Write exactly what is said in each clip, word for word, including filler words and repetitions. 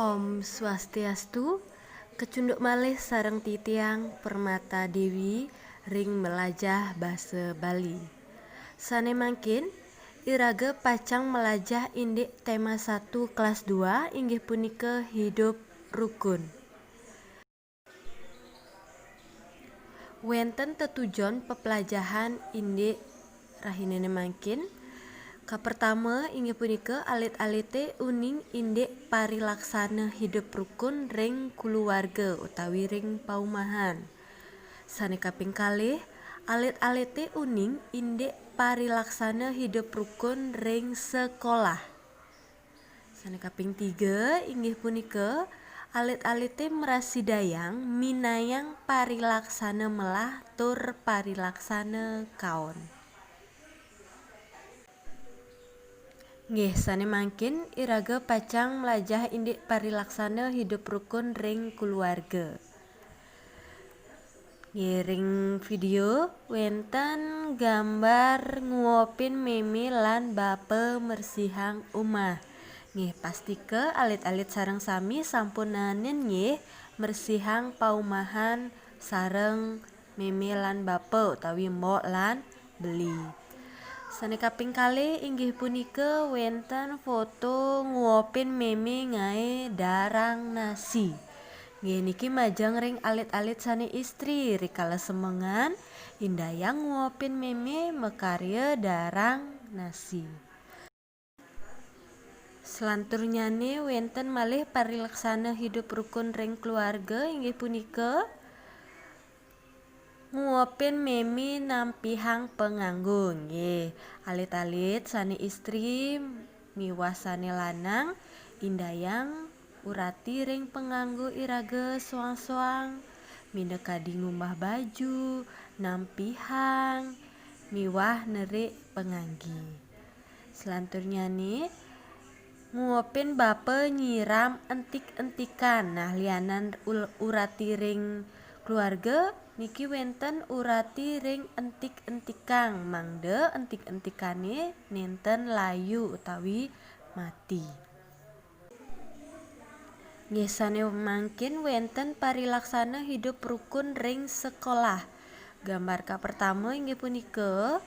Om Swastiastu, kecunduk malih sareng titiang Permata Dewi ring melajah basa Bali. Sane mangkin, iraga pacang melajah indik tema satu kelas dua, inggih punika hidup rukun. Wenten tetujon peplajahan indik rahinene mangkin. Kapertama inggih punika alit-alite uning indik parilaksana hidup rukun ring kuluwarga utawi ring paumahan. Sane kaping kalih, alit-alite uning indik parilaksana hidup rukun ring sekolah. Sane kaping tiga inggih punika alit-alite mrasidayang minayang parilaksana melah tur parilaksana kaon. Nggih, sane mangkin iraga pacang mlajah indik parilaksana hidup rukun ring kuluwarga. Ngiring video wenten gambar nguopin meme lan bapa mersihang umah. Nggih, pastika alit-alit sareng sami sampun naenin nggih mersihang paumahan sareng meme lan bapa utawi mbok lan beli. Sane kaping kalih inggih punika wenten foto nguopin meme ngae darang nasi. Nggih, niki majeng ring alit-alit sane istri rikala semengan indayang nguopin meme makarya darang nasi. Selanturnyane wenten malih parilaksana hidup rukun ring keluarga inggih punika nguopin meme nampihang panganggo, nggih. Alit-alit sane istri miwah sane lanang indayang urati ring panganggo iraga soang-soang, minakadi ngumbah baju, nampihang, miwah nerik pangangge. Selanturnyane, nguopin bapa nyiram entik-entikan. Nah, lianan ul-, urati ring keluarga, niki wenten urati ring entik-entikang, mangda entik-entikane nenten layu utawi mati. Nggih, sane mangkin wenten parilaksana hidup rukun ring sekolah. Gambar kapertama inggih punika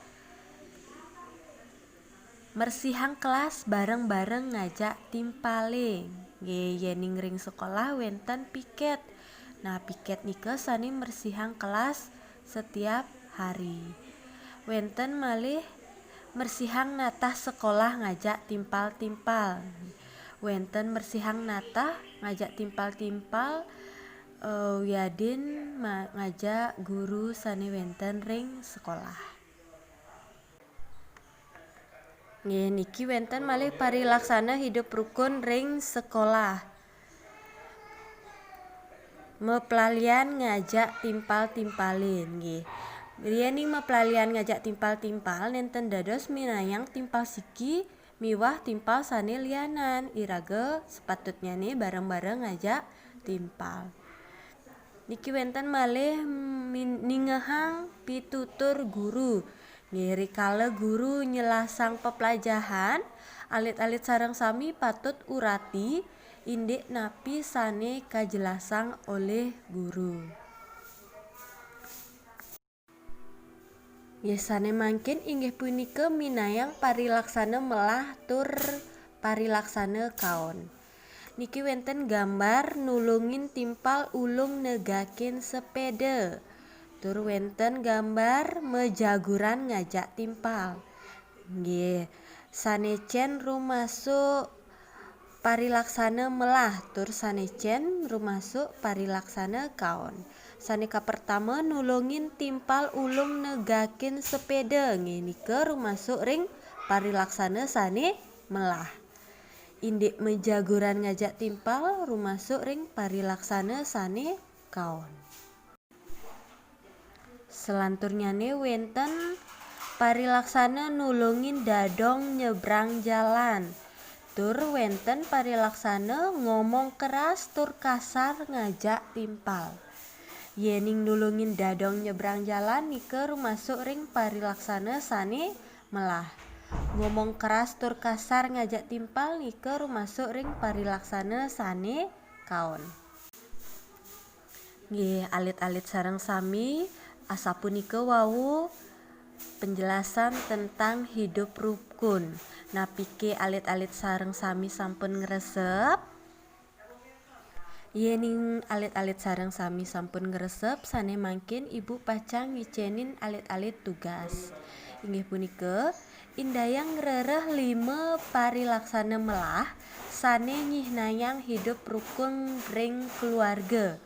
mersihang kelas bareng-bareng ngajak timpale. Nggih, yening ring sekolah wenten piket. Nah, piket nika sane mersihang kelas setiap hari. Wenten malih mersihang natah sekolah ngajak timpal-timpal. Wenten mersihang natah ngajak timpal-timpal, eh, wiadin ma-, ngajak guru sane wenten ring sekolah. Nggih, niki wenten malih parilaksana hidup rukun ring sekolah. Maplalian ngajak timpal-timpale, nggih. Yening maplalian ngajak timpal-timpal nenten dados minayang timpal siki miwah timpal sane lianan. Iraga sepatutnyane bareng-bareng ngajak timpal. Niki wenten malih min-, ningehang pitutur guru. Nggih, rikala guru nyelasang peplajahan, alit-alit sareng sami patut urati indik napi sane kajelasang olih guru. Nggih, sane mangkin inggih punika minayang parilaksana melah tur parilaksana kaon. Niki wenten gambar nulungin timpal ulung negakin sepeda. Tur wenten gambar mejaguran ngajak timpal. Nggih, sane cen rumasuk parilaksana melah tur sane cen rumasuk parilaksana kaon. Sane kapertama nulungin timpal ulung negakin sepeda, nggih nika rumasuk ring parilaksana sane melah. Indik mejaguran ngajak timpal rumasuk ring parilaksana sane kaon. Selanturnyane wenten parilaksana nulungin dadong nyebrang jalan. Tur wenten parilaksana ngomong keras tur kasar ngajak timpal. Yening nulungin dadong nyebrang jalan nika rumasuk ring parilaksana sane melah. Ngomong keras tur kasar ngajak timpal nika rumasuk ring parilaksana sane kaon. Nggih, alit-alit sareng sami, asapunika wau penjelasan tentang hidup rukun. Napike alit-alit sareng sami sampun ngresep? Yening alit-alit sareng sami sampun ngresep, sane mangkin Ibu pacang ngicenin alit-alit tugas. Inggih punika, indayang ngrereh lima parilaksana melah sane nyihnayang hidup rukun ring keluarga.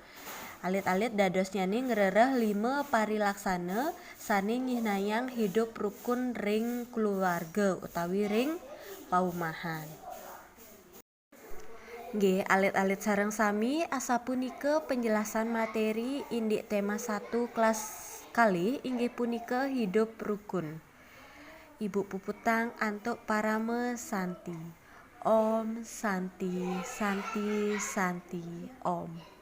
Alit-alit dadosnyane ngrereh lima parilaksana sane nyihnayang hidup rukun ring keluarga utawi ring paumahan. Nggih, alit-alit sareng sami, asapunika penjelasan materi indik tema satu kelas kalih inggih punika hidup rukun. Ibu puputang antuk parama santi. Om Santi, Santi, Santi, Om.